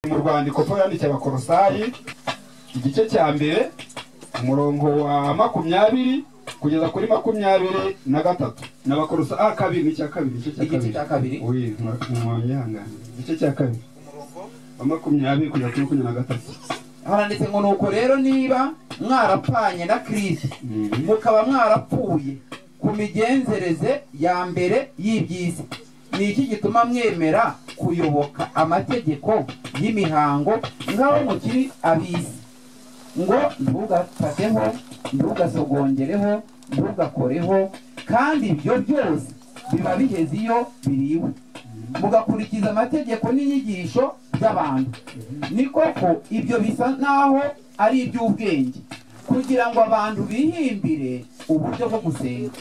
Mu rwandiko Pawulo yandikiye Abakolosayi, igice cya 1, umurongo wa 20 kugeza kuri 23. N'Abakolosayi kabiri n'icya kabiri, igice cya kabiri. Oui, mwanyanga. Igice cya 2. Umurongo wa 20 kugeza kuri 23. Haranditse ngo nuko rero niba mwarapfanye na Kristo, mukaba mwarapfuye ku migenzereze ya mbere y'iby'isi, ni iki gituma mwemera kuyoboka amategeko y'imihango nk'aho mukiri ab'isi? Ngo ntugafateho, ntugasogongereho, ntugakoreho, kandi ibyo byose biba biheze iyo biriwe, mugakurikiza amategeko n'inyigisho by'abantu. Ni koko ibyo bisa naho ari iby'ubwenge, kugira ngo abantu bihimbire uburyo bwo gusenga,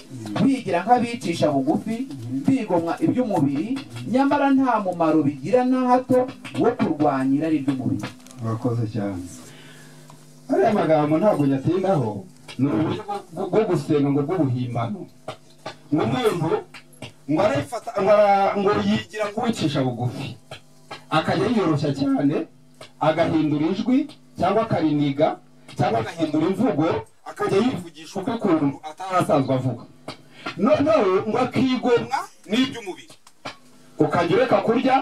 bigira nk'abicisha bugufi, bigomwa iby'umubiri, nyamara nta mumaro bigira na hato wo kurwanya irari ry'umubiri. Urakoze cyane. Ariya magambo ntabwo nyatindaho, ni uburyo bwo gusenga ngo bw'ubuhimbano. Ngo umuntu ngo arifata ngo yigira ngo uwicisha bugufi, akajya yiyoroshya cyane, agahindura ijwi cyangwa akariniga cyangwa agahindura imvugo, akajya yivugisha uko ukuntu atarasanzwe avuga. Noneho ngo akigomwa n'iby'umubiri, ukajya ureka kurya,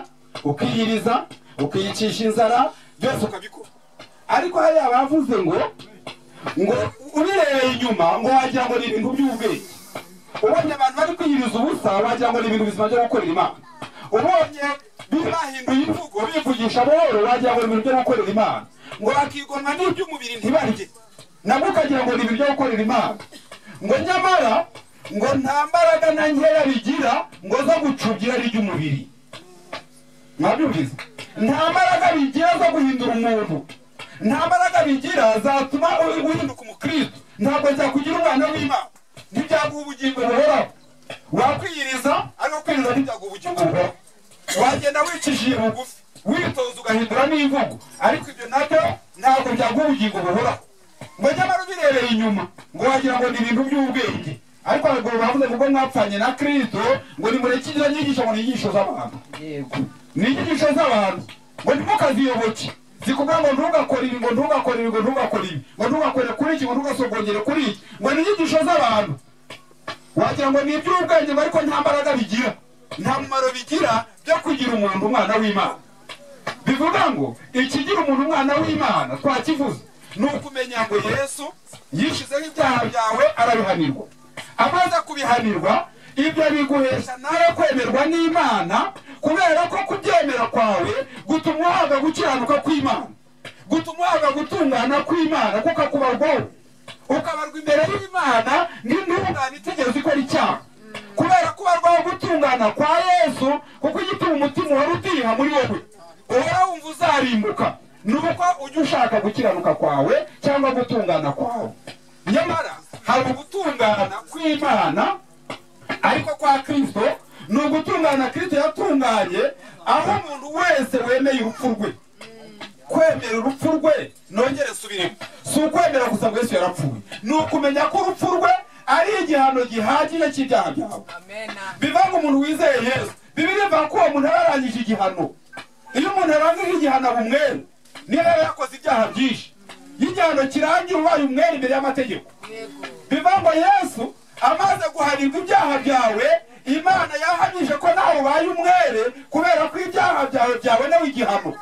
ukiyiriza, ukiyicisha inzara, byose ukabikora. Ariko hariya bavuze ngo ubirebeye inyuma ngo wagira ngo ni ibintu by'ubwenge. Ubonye abantu bari kwiyiriza ubusa wagira ngo ni ibintu bizima byo gukorera Imana. Ubonye bahinduye imvugo bivugisha buhoro wagira ngo ni ibintu byo gukorera Imana. Ngo bakigomwa n'iby'umubiri ntibarye, nabwo ukagira ngo ni ibintu byo gukorera Imana. Ngo nyamara ngo nta mbaraga na nkeya bigira ngo zo gucubya irari ry'umubiri. Mwabyumvise? Nta mbaraga bigira zo guhindura umuntu, nta mbaraga bigira zatuma uhinduka umukristo, ntabwo byakugira umwana w'Imana, ntibyaguha ubugingo buhoraho. Wakwiyiriza ariko kwiyiriza ntibyaguha ubugingo buhoraho. Wagenda wicishije bugufi, witoza ugahindura n'imvugo, ariko ibyo nabyo ntabwo byaguha ubugingo buhoraho. Ngo nyamara ubirebeye inyuma ngo wagira ngo ni ibintu by'ubwenge. Ariko abagabo bavuze ngo ubwo mwapfanye na Kristo, ngo nimureke izo nyigisho, ngo ni inyigisho z'abantu. Ni inyigisho z'abantu, ngo ntimukaziyoboke. Zikubwira ngo ntugakore ibi, ngo ntugakore ibi, ngo ntugakore ibi, ngo ntugakore kuri iki, ngo ntugasogongere kuri iki, ngo ni inyigisho z'abantu. Wagira ngo ni iby'ubwenge, ariko nta mbaraga bigira, nta mumaro bigira byo kugira umuntu umwana w'Imana. Bivuga ngo ikigira umuntu umwana w'Imana twakivuze ni ukumenya ngo Yesu yishizeho ibyaha byawe arabihanirwa. Amaze kubihanirwa, ibyo biguhesha nawe kwemerwa n'Imana, kubera ko kubyemera kwawe gutuma uhabwa gukiranuka kw'Imana, gutuma uhabwa gutungana kw'Imana, kuko akubarwaho, ukabarwa imbere y'Imana nk'intungane itigeze ikora icyaha. Kubera kubarwaho gutungana kwa Yesu, kuko igituma umutima uhora utiha muri wowe, uhora wumva uzarimbuka, nuko ujya ushaka gukiranuka kwawe cyangwa gutungana kwawe. Nyamara hari ugutungana kw'Imana ariko kwa Kristo, ni ugutungana Kristo yatunganye, aho umuntu wese wemeye urupfu rwe. Kwemera urupfu rwe, nongere subiremo, si ukwemera gusa ngo Yesu yarapfuye, ni ukumenya ko urupfu rwe ari igihano gihagije cy'ibyaha byawe. Bivuga ngo umuntu wizeye Yesu, Bibiliya ivuga ko uwo muntu aba yarangije igihano. Iyo umuntu arangije igihano aba umwere, niba yarakoze ibyaha byinshi, iyo igihano kirangiye ubaye umwere imbere y'amategeko. Bivuga ngo Yesu amaze guhanirwa ibyaha byawe, Imana yahamije ko nawe ubaye umwere, kubera ko ibyaha byawe byabonewe igihano,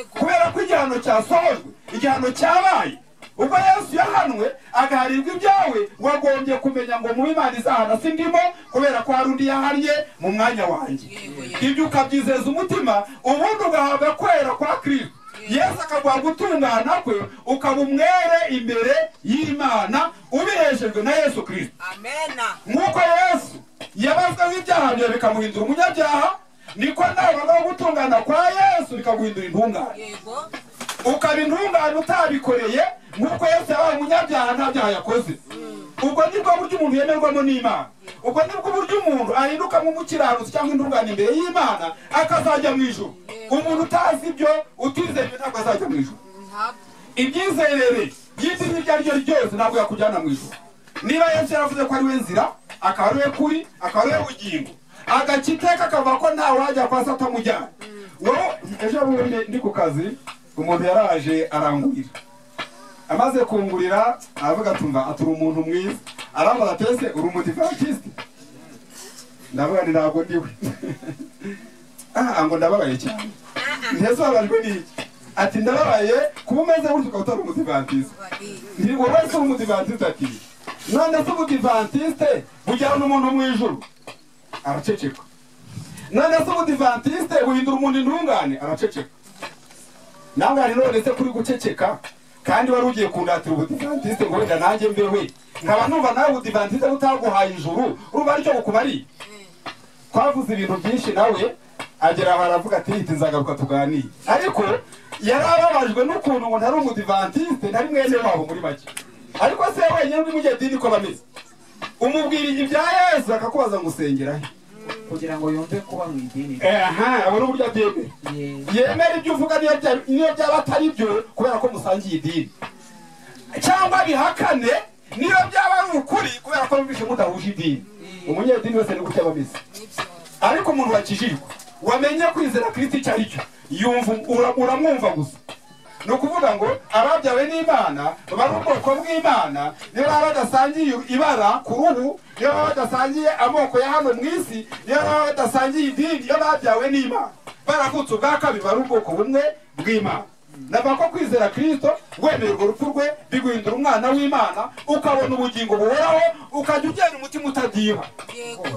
kubera ko igihano cyasohojwe, igihano cyabaye. Ubwo Yesu yahanwe agaharirwa ibyawe, wagombye kumenya ngo mu Imana izahana si ndimo, kubera ko hari undi yahannye mu mwanya wanjye. Ibyo ukabyizeza umutima, ubundi ugahabwa kwera kwa Kristo. Yesu akaguha gutungana kwe, ukaba umwere imbere y'Imana ubiheshejwe na Yesu Kristo. Nk'uko Yesu yabazweho ibyaha byawe bikamuhindura umunyabyaha, niko nawe ubagaho gutungana kwa Yesu bikaguhindura intungane. Ukaba intungane utabikoreye, nk'uko Yesu yabaye umunyabyaha nta byaha yakoze. Ubwo nibwo buryo umuntu yemerwamo n'Imana. Ubwo nibwo buryo umuntu ahindukamo umukiranutsi cyangwa intungane imbere y'Imana, akazajya mu ijuru. Umuntu utazi ibyo, utizeye ibyo, ntabwo azajya mu ijuru. Ibyizerere y'idini iryo ari ryo ryose ntabwo yakujyana mu ijuru. Niba Yesu yaravuze ko ari we nzira, akaba ari we kuri, akaba ari we bugingo, agaca iteka akavuga ko ntawe wajya kwa se atamujyana. Wowe ejo bundi ndi ku kazi, Umuntu yaraje arangurira, amaze kungurira aravuga tumva atura umuntu mwiza, arambaza ati ese uri umudivantiste? Ndavuga nti ntabwo ndiwe. Ngo ndababaye cyane. Ntese ubabajwe n'iki? Ati ndababaye kuba umeze gutyo ukaba utari umudivantiste. Nti wowe se uri umudivantiste? Ati none se umudivantiste bujyana umuntu mu ijuru? Araceceka. None se umudivantiste buhindura umuntu intungane? Araceceka. Nawe none se kuri guceceka kandi wari ugiye kundatira ubudivantiste ngo wenda nanjye mbewe, nkaba numva nawe ubudivantiste butaguhaye ijuru, urumva aricyo bukumariye? Twavuze ibintu byinshi nawe agera aho aravuga ati nzagaruka tuganire. Ariko yarababajwe n'ukuntu ngo ntari umudivantiste, ntari mwene wabo muri make. Ariko se wenyine uri mu idini ko bameze, umubwira ibya Yesu akakubaza ngo usengera he, kugira ngo yumve kuba mu idini. Abona uburyo abyemera, yemera ibyo uvuga niyo byaba atari byo kubera ko musangiye idini, cyangwa bihakane niyo byaba ari ukuri kubera ko bumvishe mudahuje idini. Umunyedini wese ni gutya bameze. Ariko umuntu wakijijwe wamenye kwizera Kristo icyo ari cyo, yumva uramwumva gusa. Ni ukuvuga ngo ababyawe n'Imana bari ubwoko bw'Imana, niyo baba badasangiye ibara ku ruhu, niyo baba badasangiye amoko ya hano mu isi, niyo baba badasangiye idini, iyo babyawe n'Imana baravutse ubwa kabiri bari ubwoko bumwe bw'Imana. Navuga ko kwizera Kristo wemera urwo rupfu rwe biguhindura umwana w'Imana, ukabona ubugingo buhoraho, ukajya ugenda umutima utadiha.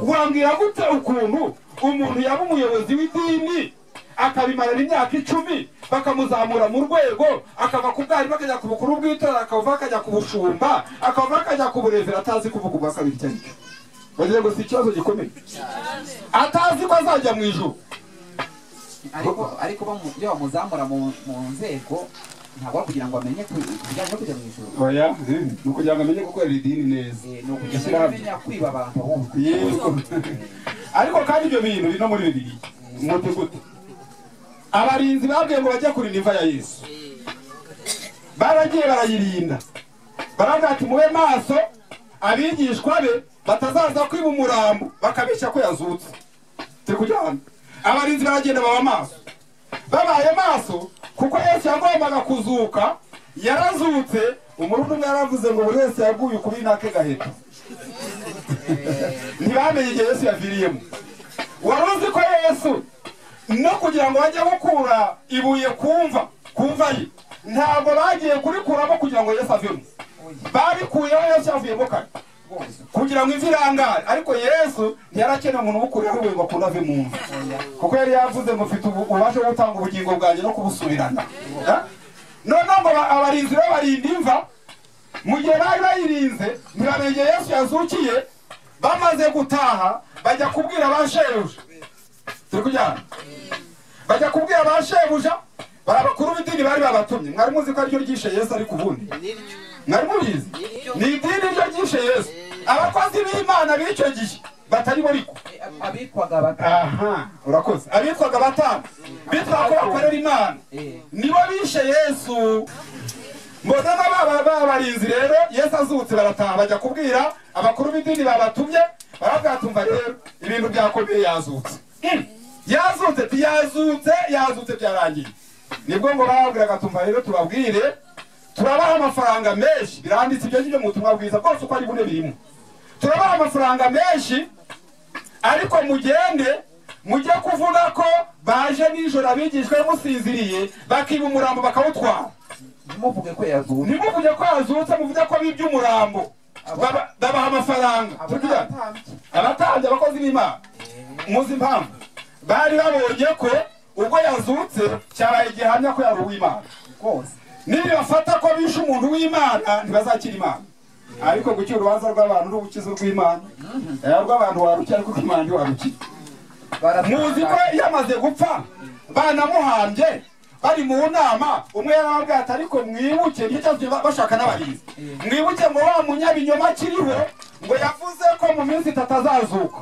Wambwira gute ukuntu umuntu yaba umuyobozi w'idini akabimarana imyaka 10 bakamuzamura mu rwego, akava ku bwarimu akajya ku bukuru bw'itorero, akava akajya ku bushumba, akava akajya ku burevera, atazi kuvuga ubwa kabiri icyo ari cyo? Bagira ngo si ikibazo gikomeye, atazi ko azajya mu ijuru. Ariko iyo bamuzamura mu nzego ntabwo kugira ngo amenye kubijyanye no kujya mu ijuru. Oya, ni ukugira ngo amenye gukorera idini neza, ni ukugira ngo amenye kwiba abantu ahubwo. Ariko kandi ibyo bintu biri no muri Bibiliya. Muti gute? Abarinzi babwiye ngo bajye kurinda imva ya Yesu, baragiye barayirinda, baravuga ati mube maso abigishwa be batazaza kwiba umurambo bakabeshya ko yazutse. Turi kujyana. Abarinzi baragenda baba maso, babaye maso kuko Yesu yagombaga kuzuka, yarazutse. Umurundi umwe yaravuze ngo buri wese yaguye ukubiri n'ake gaheto. Ntibamenye igihe Yesu yaviriyemo. Wari uzi ko Yesu no kugira ngo bajye gukura ibuye kumva ye, ntabwo bagiye kurikuramo kugira ngo Yesu avemo, barikuyeho Yesu yavuyemo kare kugira ngo imva irangare. Ariko Yesu ntiyarakeneye umuntu umukureho ibuye ngo akunde ave mu mva, kuko yari yavuze ngo mfite ububasha bwo gutanga ubugingo bwanjye no kubusubirana. Noneho ngo abarinzi be barinda imva, mu gihe bari bayirinze ntibamenye Yesu yazukiye. Bamaze gutaha bajya kubwira ba shebuja, turi kujyana, bajya kubwira ba shebuja, bari abakuru b'idini bari babatumye. Mwari muzi ko ariryo ryishe Yesu? Ariko ubundi mwari mubizi ni idini ryo ryishe Yesu. Abakozi b'Imana b'icyo gihe batari bo, ariko abitwaga batanu. Urakoze. Abitwaga batanu bitwa ko bakorera Imana nibo bishe Yesu. Mbona babarinzi rero Yesu azutse barataha bajya kubwira abakuru b'idini babatumye, baravuga tumva rero ibintu byakomeye, yazutse, yazutse, yazutse, yazutse, byarangiye. Nibwo ngo bababwiraga tumva rero tubabwire, turabaha amafaranga menshi. Biranditse ibyo ngibyo mu butumwa bwiza bwose uko ari bune birimo. Turabaha amafaranga menshi, ariko mugende mujye kuvuga ko baje nijoro abigishwa musinziriye bakiba umurambo bakawutwara. Ntimuvuge ko yazutse, ntimuvuge ko yazutse, muvuge ko bibye umurambo. Babaha amafaranga. Abatambyi, abakozi b'Imana, muzi impamvu bari babonye ko ubwo yazutse cyabaye igihamya ko yari uw'Imana. Nibafata ko bishe umuntu w'Imana ntibazakira Imana. Ariko gucira urubanza rw'abantu n'ubukizo rw'Imana, rw'abantu warukira, ariko Imana ntiwarukira. Muzi ko yamaze gupfa banamuhambye bari mu nama, umwe yarababwiye ati ariko mwibuke, nicyo cyatumye bashaka n'abarinzi, mwibuke ngo wa munyabinyoma akiriho ngo yavuze ko mu minsi itatu azazuka.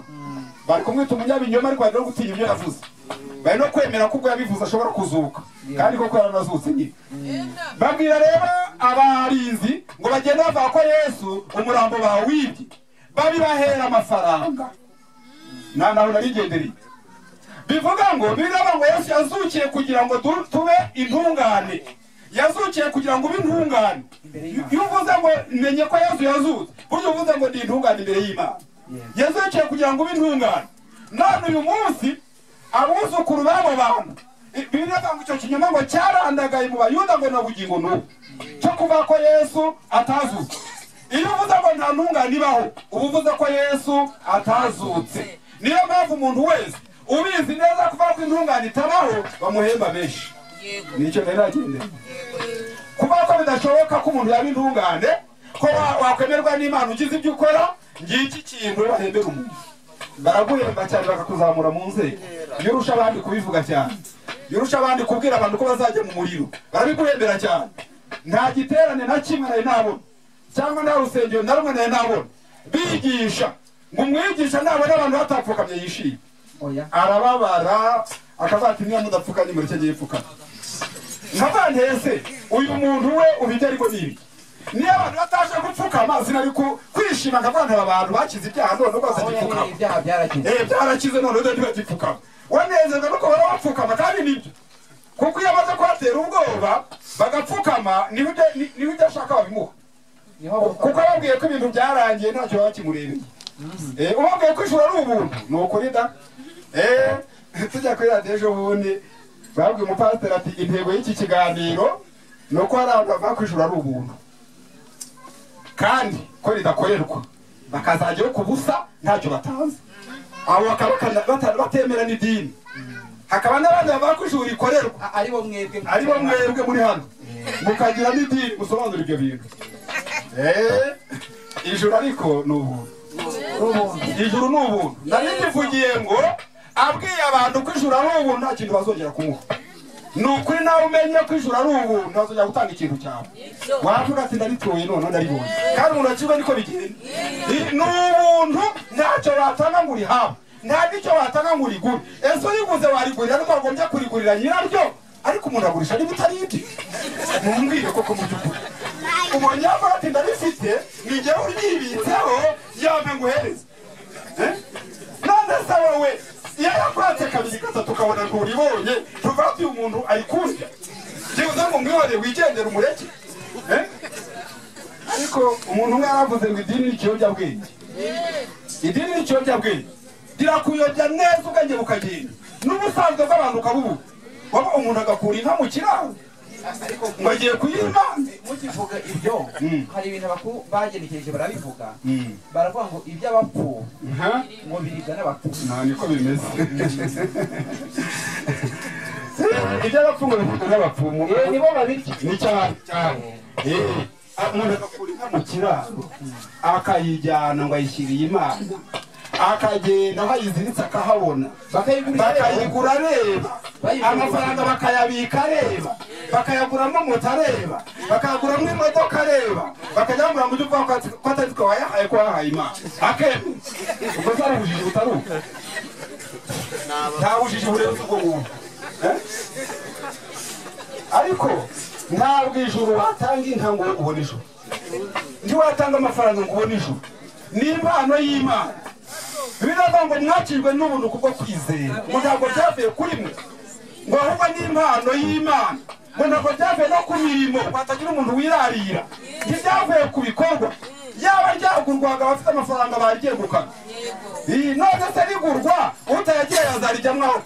Bari kumwita umunyabinyoma ariko bari no gutinya ibyo yavuze, bari no kwemera ko ubwo yabivuze ashobora kuzuka, kandi koko yaranazutse nyine. Babwira rero abarinzi ngo bagende bavuga ko Yesu umurambo bawibye, babibahera amafaranga. Naho narigendereye. Bivuga ngo biraba ngo Yesu yazukiye kugira ngo tube intungane. Yazukiye kugira ngo ube intungane. Iyo uvuze ngo menye ko Yesu yazutse, buryo uvuze ngo ndi intungane imbere y'Imana. Yazukiye kugira ngo ube intungane. None uyu munsi abuzukuru b'abo bantu biravuga ngo icyo kinyoma ngo cyarandagaye mu Bayuda ngo na bugingo n'ubu cyo kuvuga ko Yesu atazutse. Iyo uvuze ngo nta ntungane ibaho, uba uvuze ko Yesu atazutse. Niyo mpamvu umuntu wese ubizi neza kuvuga ko intungane itabaho bamuhemba menshi. Nicyo nari nagendeye kuvuga ko bidashoboka ko umuntu yaba intungane, ko wakwemerwa n'Imana ugize ibyo ukora. Ngiki kintu bahembera umuntu, baraguhemba cyane bakakuzamura mu nzego. Iyo urusha abandi kubivuga cyane, iyo urusha abandi kubwira abantu ko bazajya mu muriro, barabiguhembera cyane. Nta giterane na kimwe nari nabona, cyangwa nta rusengero na rumwe nari nabona bigisha ngo umwigisha nabona abantu batapfukamye yishimye, arababara akavuga ati niba mudapfukamye mureke ngiye pfukama. Nkavantese uyu muntu we ubijya ariko nibi niyo abantu bataje gupfukama sinari kwishima nkavuga nti abantu bakize ibyaha none rwose gipfukama. Ibyaha byarakize. Byarakize none rwose ntibagipfukama. Wanezerwa nuko bahora bapfukama kandi nibyo, kuko iyo amaze kubatera ubwoba bagapfukama niho ibyo ashaka babimuha, kuko ababwiye ko ibintu byarangiye ntacyo baba bakimurebeye. Ubabwiye ko ijuru ari ubuntu ni ukuri da. Tujya kuri radiyo ejo bundi babwiye umupasiteri ati intego y'iki kiganiro ni uko hari abantu bavuga ko ijuru ari ubuntu kandi ko ridakorerwa, bakazajyayo ku busa ntacyo batanze, abo bakaba batemera n'idini. Hakaba n'abandi bavuga ko ijuru rikorerwa, aribo mwebwe, aribo mwebwe muri hano mukagira n'idini musobanura ibyo bintu. Ijuru ariko ni ubuntu, ijuru ni ubuntu. Nari ngivugiye ngo abwiye abantu ko ijuru ari ubuntu nta kintu bazongera kumuha. Ni ukuri nawe umenye ko ijuru ari ubuntu ntazongera gutanga ikintu cyawe. Wavuga ati ndarituye none ndaribonye. Kandi umuntu akirwa niko bigenda. Ni ubuntu, ntacyo watanga ngo urihabwe, nta n'icyo watanga ngo urigure. Ese uriguze warigurira ariko wagombye kurigurira nyiraryo, ariko umuntu agurisha niba utari ibye. Mumbwire koko mu by'ukuri. Ubonye avuga ati ndarifite, ni njyewe uryibitseho, yampe nguhereze. None se wowe iyo yakwatse kabiri gatatu ukabona nturibonye, tuvuga ati uyu muntu ayikurya, byibuze ngo mwihorere wigendere umureke. Ariko umuntu umwe yaravuze ngo idini ni ikiyobyabwenge. Idini ni ikiyobyabwenge, rirakuyobya neza ubwenge bukagenda, n'ubusanzwe bw'abantu ukabubura. Waba umuntu agakura inka mu kiraro ngo agiye kuyima. Mukivuga ibyo hari ibintu abakuru bagenekereje barabivuga, baravuga ngo iby'abapfu ngo biribwa n'abapfu. Nta niko bimeze. Iby'abapfu ngo biribwa n'abapfumu nibo babirya. Ni cyane cyane. Umuntu agakura inka mu kiraro akayijyana ngo ayishyiriye Imana, akagenda aho ayiziritse akahabona, bakayigura areba, amafaranga bakayabika areba, bakayaguramo moto areba, bakayaguramo imodoka areba, bakajya mu gihugu ko atari twe wayahaye ko wayahaye Imana akemera. Ubwo se ari ubujiji butari ubu? Nta bujiji burenze ubwo buntu. Ariko ntabwo ijuru watanga inka ngo ubone ijuru, ntiwatanga amafaranga ngo ubone ijuru, ni impano y'Imana. Biravuga ngo mwakirwe n'ubuntu kubwo kwizera, ngo ntabwo byavuye kuri mwe, ngo ahubwo ni impano y'Imana, ngo ntabwo byavuye no ku mirimo ngo hatagira umuntu wirarira, ntibyavuye ku bikorwa. Yaba ryagurwaga abafite amafaranga baryegukana, none se rigurwa utayagiye yazarijyamo aho.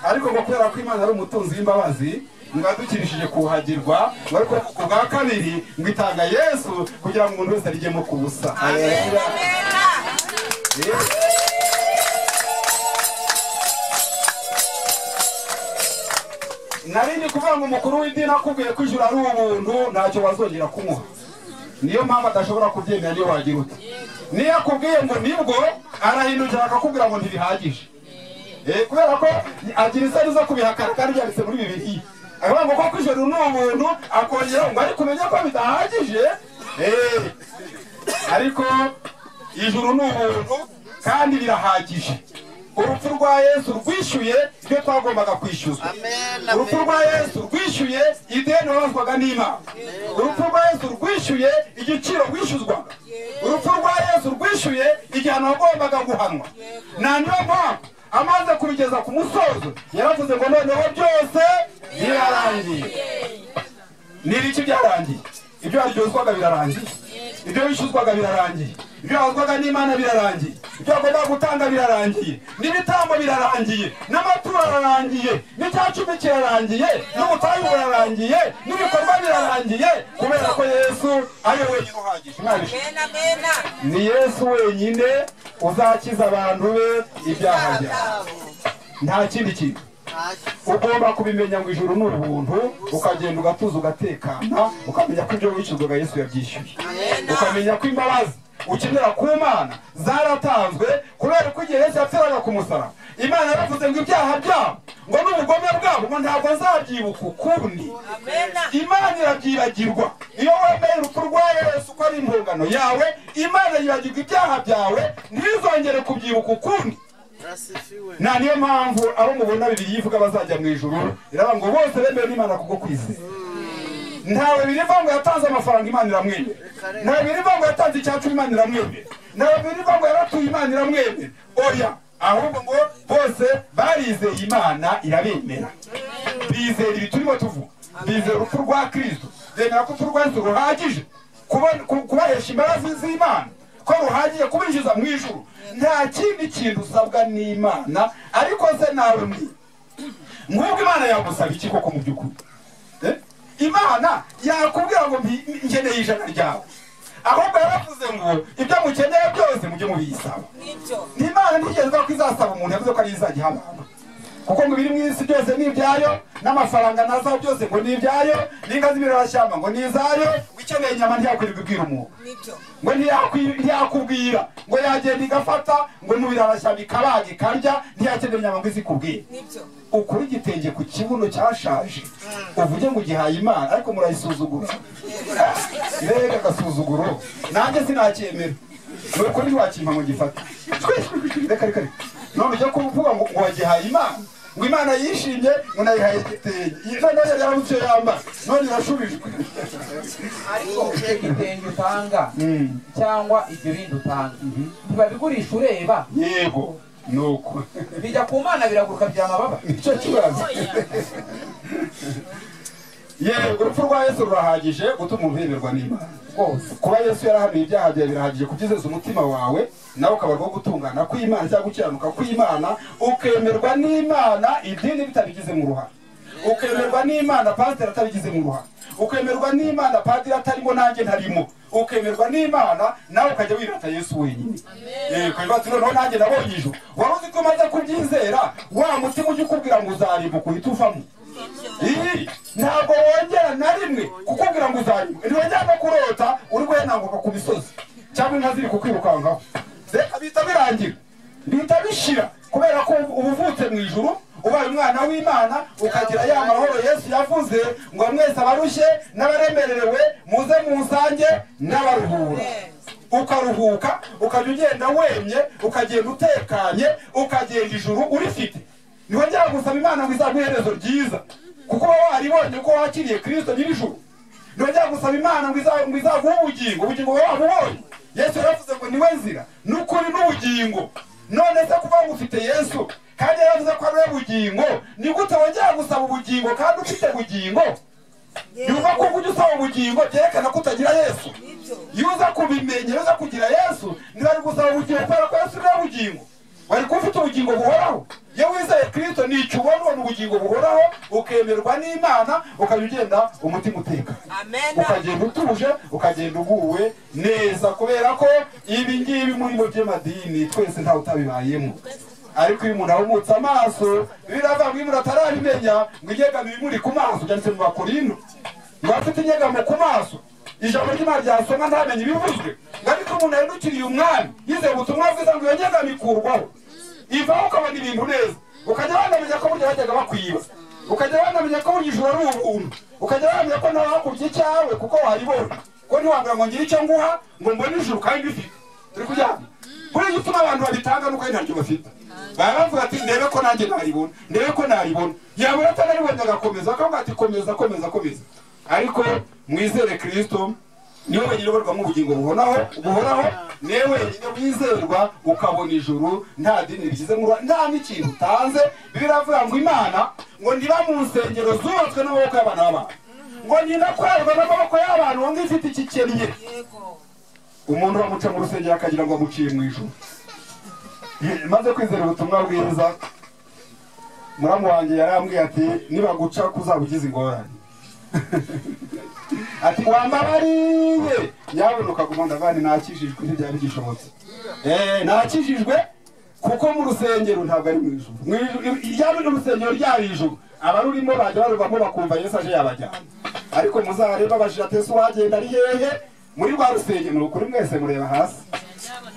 Ariko ngo kubera ko Imana ari umutunzi w'imbabazi, ngo yadukirishije kuhagirwa, ngo ariko ku bwa kabiri ngo itanga Yesu kugira ngo umuntu wese arijyemo ku busa. Nari ndi kuvuga ngo umukuru w'idini akubwiye ko ijuru ari ubuntu ntacyo bazongera kumuha. Niyo mpamvu adashobora kubyemera niyo wagira ute. Niyo akubwiye ngo nibwo, arahindukira akakubwira ngo ntibihagije. Kubera ko agira isoni zo kubihakana kandi byanditse muri Bibiliya. Akavuga ngo koko ijuru ni ubuntu, akongera ngo ariko umenye ko bidahagije. Ariko ijuru ni ubuntu kandi birahagije. Urupfu rwa Yesu rwishyuye ibyo twagombaga kwishyuzwa. Urupfu rwa Yesu rwishyuye ideni wabazwaga n'Imana. Urupfu rwa Yesu rwishyuye igiciro wishyuzwaga. Urupfu rwa Yesu rwishyuye igihano wagombaga guhanwa. Na niyo mpamvu Amaze kubigeza ku musozo yaravuze ngo noneho byose birarangiye. Ni ibiki byarangiye? Ibyo waryozwaga birarangiye, ibyo wishyuzwaga birarangiye, ibyo wazwaga n'Imana birarangiye, ibyo wagombaga gutanga birarangiye, n'ibitambo birarangiye, n'amaturo ararangiye, n'icyacumi kirarangiye, n'ubutayu burarangiye, n'ibikorwa birarangiye, kubera ko Yesu ari we wenyine uhagije. Ni Yesu wenyine uzakiza abantu be ibyaha byabo, nta kindi kintu. Ugomba kubimenya ngo ijuru ni ubuntu, ukagenda ugatuza ugatekana, ukamenya ko ibyo wishyurwaga Yesu yabyishyuye, ukamenya ko imbabazi ukenera ku Mana zaratanzwe, kubera ko igihe Yesu yapfiraga ku musaraba Imana yaravuze ngo ibyaha byabo ngo n'ubugome bwabo ngo ntabwo nzabyibuka ukundi. Imana irabyibagirwa. Iyo wemeye urupfu rwa Yesu ko ari impongano yawe, Imana yibagirwa ibyaha byawe, ntizongere kubyibuka ukundi. Na niyo mpamvu abo mubona Bibiliya ivuga bazajya mu ijuru, iraba ngo bose bemewe n'Imana kubwo kwizera. Ntawe biriva ngo yatanze amafaranga Imana iramwemera, ntawe biriva ngo yatanze icyacumi Imana iramwemera, ntawe biriva ngo yaratuye Imana iramwemera. Oya, ahubwo ngo bose barizeye Imana irabemera. Bizera ibi turimo tuvuga, bizera urupfu rwa Kristo, bemera ko urupfu rwa Yesu ruhagije kubahesha imbabazi z'Imana, ko ruhagije kubinjiza mu ijuru. Nta kindi kintu usabwa n'Imana. Ariko se nawe mbi nk'ubwo Imana yagusaba iki koko mu by'ukuri? Imana yakubwira ngo nkeneye ijana ryawe, ahubwo yaravuze ngo ibyo mukeneye byose mujye mubiyisaba. Imana ntigeze ivuga ko izasaba umuntu, yavuze ko ari izajya iha abantu, kuko ngo ibiri mu isi byose ni ibyayo, n'amafaranga nazaho byose ngo ni ibyayo, n'inka z'ibirarashyamba ngo ni izayo, ukeneye inyama ntiyakwirirwa ibwira umuntu, ngo ntiyakubwira ngo yagenda igafata ngo mu birarashyamba ikabaga ikarya, ntiyakenera inyama ngo izikubwire. Ukuri igitenge ku kibuno cyashaje uvuge ngo ugihaye Imana, ariko murayisuzugura. Mbega agasuzuguro, nanjye sinacyemera. Ni ukuri ntiwakimpa ngo gifate. Reka reka reka, none ujya kuvuga ngo wagihaye Imana, ngo Imana yishimye ngo nayihaye igitenge, none yari yarabuze icyo yambara, none irashubijwe. Ariko igitenge utanga cyangwa ibyo bindi utanga ntibabigurisha ureba. Yego, nuko bijya ku Mana biraguruka bya amababa. Nicyo kibazo. Yego, urupfu rwa Yesu rurahagije gutuma umuntu yemerwa n'Imana rwose. Kuba Yesu yarahanuye ibyaha byawe birahagije kubyizeza umutima wawe, nawe ukabarwaho gutungana kw'Imana cyangwa gukiranuka kw'Imana, ukemerwa n'Imana idini bitabigizemo uruhare, ukemerwa n'Imana pasiteri atabigizemo uruhare, ukemerwa n'Imana padiri atarimo nanjye ntarimo, ukemerwa n'Imana nawe ukajya wirata Yesu wenyine. Yego, ati noneho nanjye nabonye ijuru. Wari uzi ko umaze kubyizera wa mutima ujya ukubwira ngo uzarimbuka uhita uvamo. Ntabwo wongera na rimwe kukubwira ngo uzarimbuka, ntiwongera no kurota uri guhenanguka ku misozi cyangwa inka ziri kukwirukankaho. Reka bihita birangira, bihita bishira, kubera ko uba uvutse mu ijuru, ubaye umwana w'Imana, ukagira ya mahoro Yesu yavuze ngo mwese abarushye n'abaremerewe muze munsange n'abaruhura. Ukaruhuka, ukajya ugenda wemye, ukagenda utekanye, ukagenda ijuru urifite. Ntiwongera gusaba Imana ngo izaguhe iherezo ryiza, kuko uba waribonye ko wakiriye Kristo nyir'ijuru. Ntiwongera gusaba Imana ngo izaguhe ubugingo, ubugingo buba wabubonye. Yesu yaravuze ngo niwe nzira n'ukuri n'ubugingo. None se kuvuga ngo ufite Yesu kandi yaravuze ko ari we bugingo, ni gute wongera gusaba ubugingo kandi ufite bugingo? Yumva ko ujya usaba ubugingo byerekana ko utagira Yesu. Iyo uza kubimenya, iyo uza kugira Yesu, ntibari gusaba ubugingo kubera ko Yesu niwe bugingo. Wari kuba ufite ubugingo buhoraho. Iyo wizeye Kristo nicyo ubona, ubona ubugingo buhoraho, ukemerwa n'Imana, ukajya ugenda umutima utekanye, ukagenda utuje, ukagenda uguwe neza, kubera ko ibi ngibi muri mu by'amadini twese ntawe utabibayemo. Ariko iyo umuntu ahumutse amaso, biravuga ngo iyo umuntu atarabimenya ngo inyegamo ibimuri ku maso, byanditse mu Bakorinto, ngo afite inyegamo ku maso, ijambo ry'Imana ryasomwa ntamenye ibivuzwe, ngo ariko umuntu yahindukiriye umwami yizeye ubutumwa bwiza ngo iyo nyegamo ikurwaho, ivaho ukabona ibintu neza, ukajya wanamenya ko burya bajyaga bakwiba, ukajya wanamenya ko burya ijuru ari ubuntu, ukajya wanamenya ko ntawe wakubye icyawe kuko waribona, ko ntiwambwira ngo ngire icyo nguha ngo mbone ijuru kandi mbifite. Turi kujyana. Buriya igituma abantu babitanga nuko ari ntacyo bafite. Baba bavuga ati ndebe ko nanjye naribona, ndebe ko naribona. Yabura atararibonye agakomeza, akavuga ati komeza komeza komeza. Ariko mwizere Kristo, Niwe wenyine ubarwamo ubugingo buhoraho, niwe wenyine wizerwa ukabona ijuru nta dini ribigizemo nta n'ikintu utanze. Biravuga ngo Imana ngo ndiba mu nsengero zubatswe n'amaboko y'abana b'abantu, ngo ninakorerwa n'amaboko y'abantu ngo ifite ikikennye. Umuntu bamuca mu rusengero akagira ngo amuciye mu ijuru. Maze kwizera ubutumwa bwiza, muramu wanjye yarambwiye ati nibaguca kuzabugize ingorane. Ati wambabariye nyabona ukaguma ndavane nakijijwe ntibyari bigishobotse. Nakijijwe kuko mu rusengero ntabwo ari mu ijuru. Ryari urusengero ryari ijuru, abarurimo bajya baruvamo bakumva Yesu aje yabajyana. Ariko muzareba abajije ati Yesu wagenda ari hehe muri rwa rusengero? Ni ukuri mwese mureba hasi.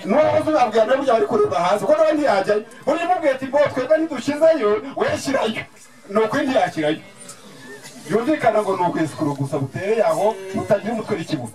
N'uwo uzababwira nawe burya bari kureba hasi kuko nawe ntiyajyayo. Burya umubwiye ati ngo twebwe ntidushizeyo weshyirayo, ni ukuri ntiyashyirayo. Yumvikana ngo ni ukwisikuru gusa butereye aho butagira umutwe n'ikibuno.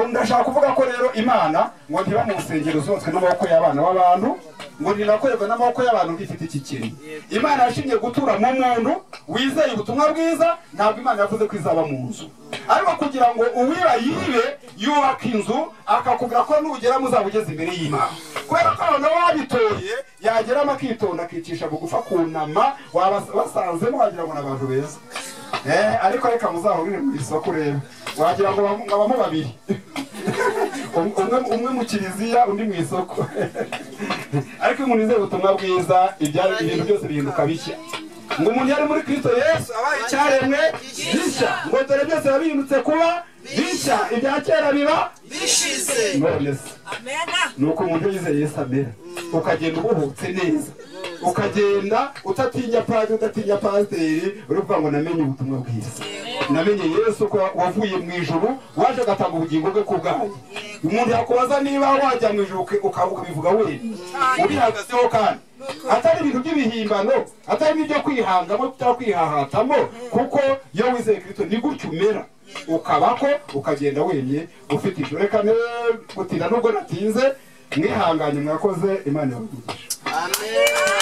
Ndashaka kuvuga ko rero Imana ngo ntiba mu nsengero zubatswe n'amaboko y'abana b'abantu, ngo ntinakorerwa n'amaboko y'abantu ngo ifite iki kintu. Imana yashimye gutura mu muntu wizeye ubutumwa bwiza. Ntabwo Imana yavuze ko izaba mu nzu, ariko kugira ngo uwiba yibe yubaka inzu akakubwira ko nugera muzaba ugeze imbere y'Imana. Kubera ko abantu babitoye yageramo akitonda akicisha bugufa kunama, wabasanzemo wagira ngo ni abantu beza. Ariko reka muzahurire mu isoko urebe, wagira ngo abamo babiri, umwe mu kiliziya undi mu isoko. Ariko umuntu yizeye ubutumwa bwiza ibintu byose bihinduka bishya. Ngo umuntu yari muri Kristo Yesu abaye icyaremwe gishya, ngo dore byose bihindutse kuba bishya, ibya kera biba bishize. Nuko umuntu yizeye Yesu amera, ukagenda ubuhutse neza, ukagenda utatinya padiri, udatinya pasiteri, uri kuvuga ngo namenye ubutumwa bwiza, namenye Yesu ko wavuye mu ijuru waje agatanga ubugingo bwe ku bwanjye. Umuntu yakubaza niba wajya mu ijuru ukabivuga wenyine ubihagazeho, kandi atari ibintu by'ibihimbano, atari n'ibyo kwihangamo cyangwa kwihahatamo, kuko iyo wizeye Kristo ni gutyo umera, ukabako ukagenda wemye ufite ijuru. Reka ne gutinda nubwo natinze, mwihanganye mwakoze, Imana ibahe. Amen.